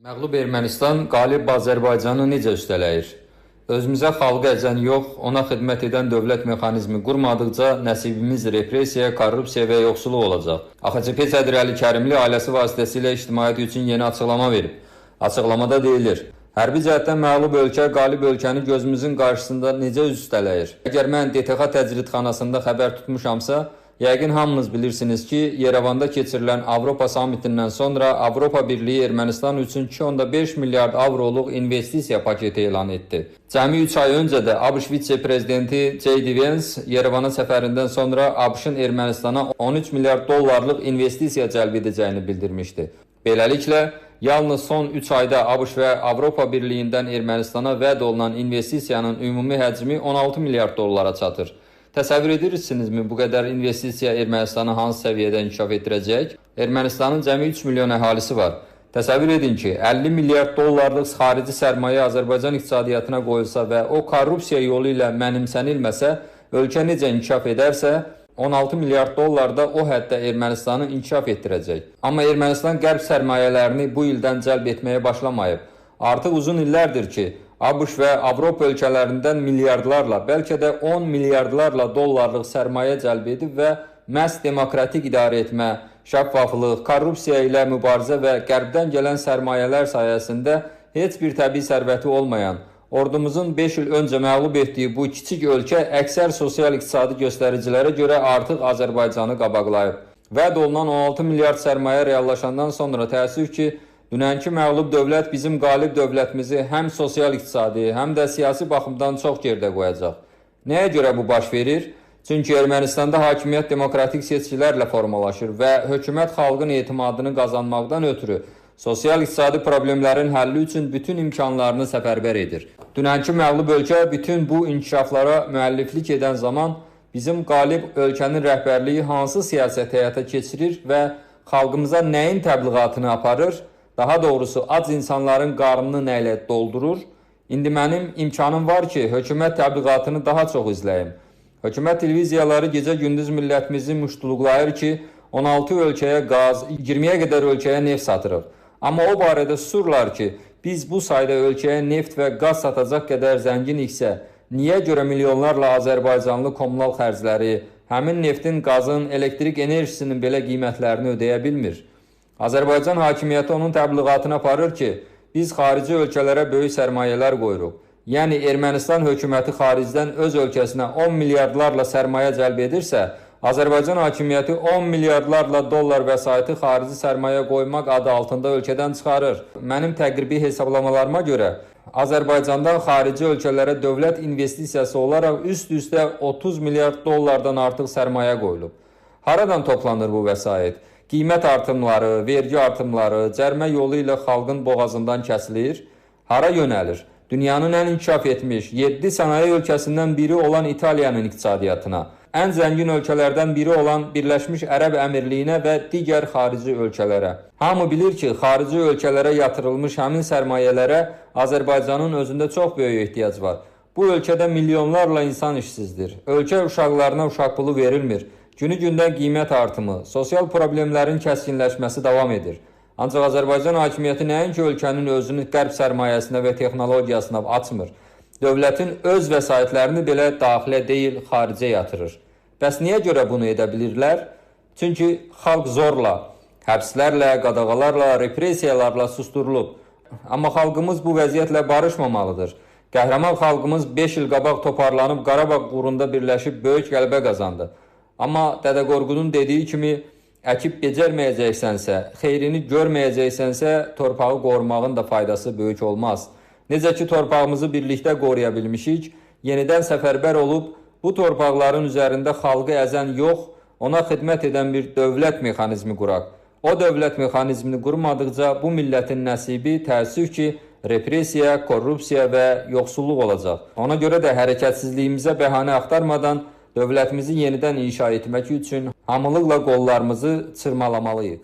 Məğlub Ermənistan qalib Azərbaycanı necə üstələyir? Özümüzə xalqı əzən yox, ona xidmət edən dövlət mexanizmi qurmadıqca nəsibimiz repressiya, korrupsiya və yoxsulluq olacaq. AXCP sədri Əli Kərimli ailəsi vasitəsilə ictimaiyyət üçün yeni açıqlama verib. Açıqlamada deyilir: hərbi cəhətdən məğlub ölkə qalib ölkəni gözümüzün qarşısında necə üstələyir? Əgər mən DTX təcridxanasında xəbər tutmuşamsa, yəqin hamınız bilirsiniz ki, Yerevanda keçirilən Avropa samitindən sonra Avropa Birliyi Ermənistan üçün 2,5 milyard avroluq investisiya paketi elan etdi. Cəmi 3 ay öncə də ABŞ vitse-prezidenti J.D. Vance Yerevana səfərindən sonra ABŞ-ın Ermənistana 13 milyard dollarlıq investisiya cəlb edəcəyini bildirmişdi. Beləliklə, yalnız son 3 ayda ABŞ və Avropa Birliyindən Ermənistana vəd olunan investisiyanın ümumi həcmi 16 milyard dollara çatır. Təsəvvür edirsinizmi bu qədər investisiya Ermənistanı hansı səviyyədə inkişaf etdirəcək? Ermənistanın cəmi 3 milyon əhalisi var. Təsəvvür edin ki, 50 milyard dollarlıq xarici sərmayə Azərbaycan iqtisadiyyatına qoyulsa və o korrupsiya yolu ilə mənimsənilməsə, ölkə necə inkişaf edərsə, 16 milyard dollar da o həddə Ermənistanı inkişaf etdirəcək. Amma Ermənistan qərb sərmayələrini bu ildən cəlb etməyə başlamayıb. Artıq uzun illərdir ki, ABŞ və Avropa ölkələrindən milyardlarla, bəlkə də 10 milyardlarla dollarlıq sərmayə cəlb edib və məhz demokratik idarə etmə, şəffaflıq, korrupsiya ilə mübarizə və qərbdən gələn sərmayələr sayəsində heç bir təbii sərvəti olmayan, ordumuzun 5 il öncə məğlub etdiyi bu kiçik ölkə əksər sosial-iqtisadi göstəricilərə görə artıq Azərbaycanı qabaqlayıb. Vəd olunan 16 milyard sərmayə reallaşandan sonra təəssüf ki, dünənki məğlub dövlət bizim qalib dövlətimizi həm sosial-iqtisadi, həm də siyasi baxımdan çox geridə qoyacaq. Nəyə görə bu baş verir? Çünki Ermənistanda hakimiyyət demokratik seçkilərlə formalaşır və hökumət xalqın etimadını qazanmaqdan ötürü sosial-iqtisadi problemlərin həlli üçün bütün imkanlarını səfərbər edir. Dünənki məğlub ölkə bütün bu inkişaflara müəlliflik edən zaman bizim qalib ölkənin rəhbərliyi hansı siyasət həyata keçirir və xalqımıza nəyin təbliğatını aparır? Daha doğrusu, ac insanların qarnını nə ilə doldurur? İndi mənim imkanım var ki, hökumət təbliğatını daha çox izləyim. Hökumət televiziyaları gecə-gündüz millətimizi muştuluqlayır ki, 16 ölkəyə qaz, 20-yə qədər ölkəyə neft satırıq. Amma o barədə susurlar ki, biz bu sayda ölkəyə neft və qaz satacaq qədər zənginiksə, niyə görə milyonlarla azərbaycanlı kommunal xərcləri, həmin neftin, qazın, elektrik enerjisinin belə qiymətlərini ödəyə bilmir? Azərbaycan hakimiyyəti onun təbliğatını aparır ki, biz xarici ölkələrə böyük sərmayələr qoyuruq. Yəni Ermənistan hökuməti xaricdən öz ölkəsinə 10 milyardlarla sərmayə cəlb edirsə, Azərbaycan hakimiyyəti 10 milyardlarla dollar vəsaiti xarici sərmayə qoymaq adı altında ölkədən çıxarır. Mənim təqribi hesablamalarıma görə Azərbaycandan xarici ölkələrə dövlət investisiyası olaraq üst-üstə 30 milyard dollardan artıq sərmayə qoyulub. Haradan toplanır bu vəsait? Qiymət artımları, vergi artımları, cərimə yolu ilə xalqın boğazından kəsilir. Hara yönəlir? Dünyanın ən inkişaf etmiş 7 sənaye ölkəsindən biri olan İtaliyanın iqtisadiyyatına, ən zəngin ölkələrdən biri olan Birləşmiş Ərəb Əmirliyinə və digər xarici ölkələrə. Hamı bilir ki, xarici ölkələrə yatırılmış həmin sərmayələrə Azərbaycanın özündə çox böyük ehtiyac var. Bu ölkədə milyonlarla insan işsizdir. Ölkə uşaqlarına uşaq pulu verilmir. Günü-gündən qiymət artımı, sosial problemlərin kəskinləşməsi davam edir. Ancaq Azərbaycan hakimiyyəti nəinki ölkənin özünü qərb sərmayəsinə və texnologiyasına açmır, dövlətin öz vəsaitlərini belə daxilə deyil, xaricə yatırır. Bəs niyə görə bunu edə bilirlər? Çünki xalq zorla, həbslərlə, qadağalarla, repressiyalarla susturulub. Amma xalqımız bu vəziyyətlə barışmamalıdır. Qəhrəman xalqımız 5 il qabaq toparlanıb Qarabağ uğrunda birləşib böyük qələbə qazandı. Amma Dədə Qorqudun dediyi kimi, əkib becərməyəcəksənsə, xeyrini görməyəcəksənsə, torpağı qorumağın da faydası böyük olmaz. Necə ki, torpağımızı birlikdə qoruya bilmişik, yenidən səfərbər olub, bu torpaqların üzərində xalqı əzən yox, ona xidmət edən bir dövlət mexanizmi quraq. O dövlət mexanizmini qurmadıqca bu millətin nəsibi təəssüf ki, repressiya, korrupsiya və yoxsulluq olacaq. Ona görə də hərəkətsizliyimizə bəhanə axtarmadan dövlətimizi yenidən inşa etmək üçün hamılıqla qollarımızı çırmalamalıyıq.